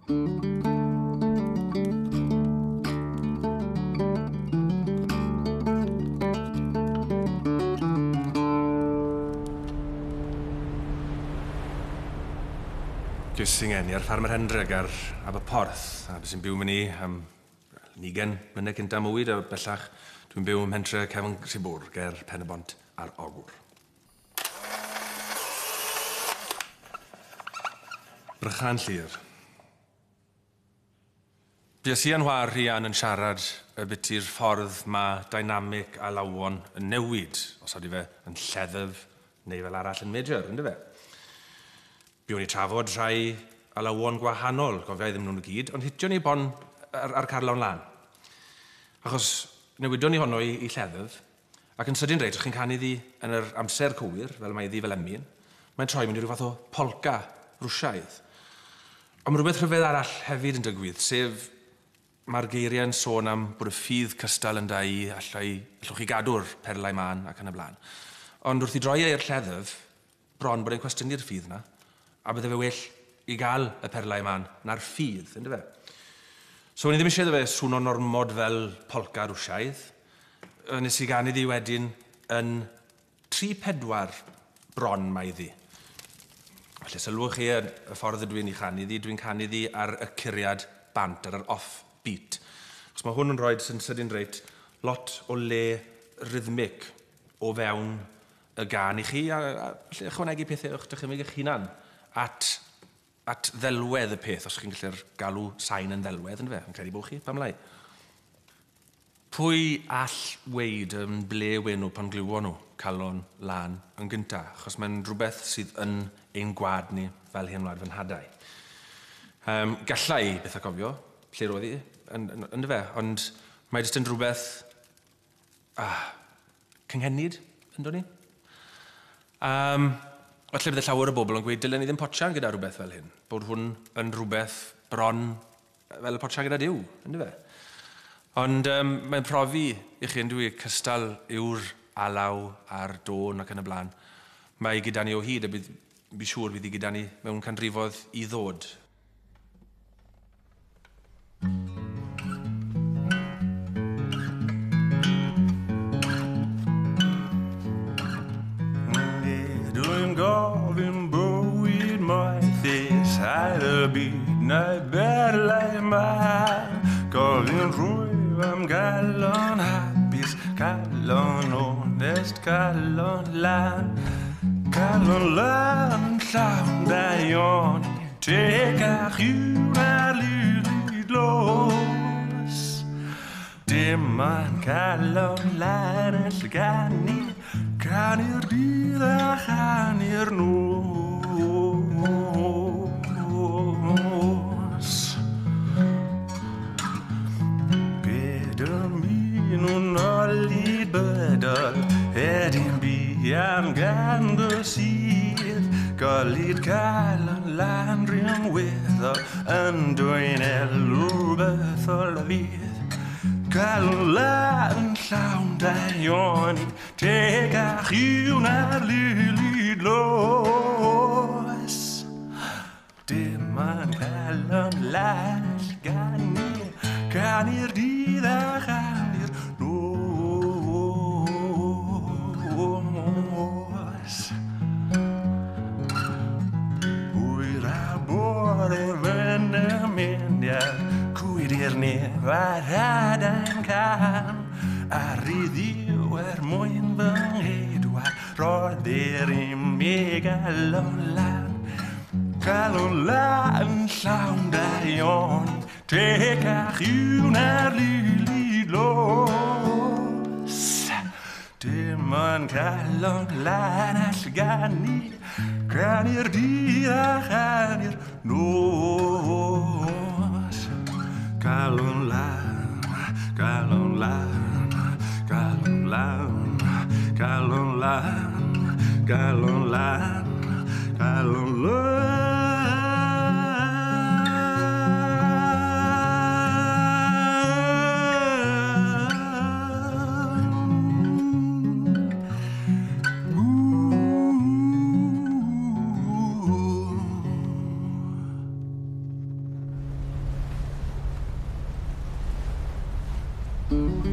Ges i'n ngeni ar ffarm yr Hendreg ar Aberporth, a bys i'n byw mynd i am 20 mlynedd cynta mywyd, a bellach dwi'n byw ym mhentre Cefn Rhibwr ger Pen-y-bont ar Ogwr. Brychan Llyr. Bues i a'n whar Rhian yn siarad y biti'r ffordd mae dynamic alawon yn newid, os ydy fe yn lleddf neu fel arall yn major, ynddo fe? Buon ni trafod rhai alawon gwahanol, gofia i ddim nhw'n gyd, ond hitio ni bon ar Carlawn Lân. Achos newidon ni honno i lleddf, ac yn sydyn reit, o'ch chi'n canu ddi yn yr amser cywir, fel mae ddi fel emyn, mae'n troi mewn i ryw fath o polka Rwsiaidd. Ond mae rhywbeth rhyfedd arall hefyd yn digwydd, sef mae'r geiriau'n sôn am bod y ffydd cystal yn da i, allwch chi gadw'r perlau mân ac yn y blaen. Ond wrth i droi e i'r lleddf, bron bod e'n cwestiynu'r ffydd na, a bydde fe well i gael y perlau mân na'r ffydd, ynddo fe? So, o'n i ddim eisiau iddo fe swno'n ormod fel polka Rwsiaidd. Nes i ganu ddi wedyn yn 3-4 bron mae iddi. Felly, sylwch chi y ffordd ydw i'n ei chanu ddi, dwi'n canu ddi ar y curiad bant, ar yr off-beat. Chos mae hwn yn rhoi sy'n sydyn reit lot o le rhythmic o fewn y gân i chi, a felly ychwanegu pethau o'ch dychymyg eich hunan at ddelwedd y peth, os chi'n gallu'r galw sain yn ddelwedd, yndyfe? Yn credu bod chi, pam lai? Pwy all weud yn ble wen nhw pan glywon nhw Calon Lân yn gynta? Achos mae'n rhywbeth sydd yn ein gwad ni fel hen wlad fy nhadau. Galla i beth a cofio, lle roedd hi, yndyfe? Ond mae jyst yn rhywbeth cynhenid, ynddo ni? Falle bydde llawer o bobl yn gweud, dylen ni ddim potsian gyda rhywbeth fel hyn. Bod hwn yn rhywbeth bron fel potsian gyda Duw, yndyfe? Ond mae'n profi i chi, yndw i, cystal yw'r alaw a'r dôn ac yn y blaen. Mae gyda ni o hyd, a bydd siŵr bydd hi gyda ni mewn canrifoedd i ddod. Dwi'n gofyn bywyd moethus ar y byd neu berlau mân. Gofyn rwyf am galon hapus, calon onest, calon lân. Calon lân llawn daioni, tecach yw ar lili dlos. Dim ond calon lân all ganu, canu'r dydd a chanu'r nos. Be dymunwn olud bydol, edyn buan gan dy sydd, golud calon lân rhyngweddol, yn dwyn elw bythol fydd. Calon lân llawn daioni, tecach yw na'r lili dlos. Dim ond calon lân ganu, canu'r dydd a chanu'r nos. Hwyr a bore fy nymuniad, cwyd i'r nef a'r hadau'n cân, ar i Dduw er mwyn fy ngheidwad, rhoddir i mi galon lân. Calon lân llawn daioni, tecach yw na'r lili dlos. Dim ond calon lân all ganu, canu'r dydd a chanu'r nos. Calon lân, calon lân, calon lân, calon lân, calon lân, calon lân. Thank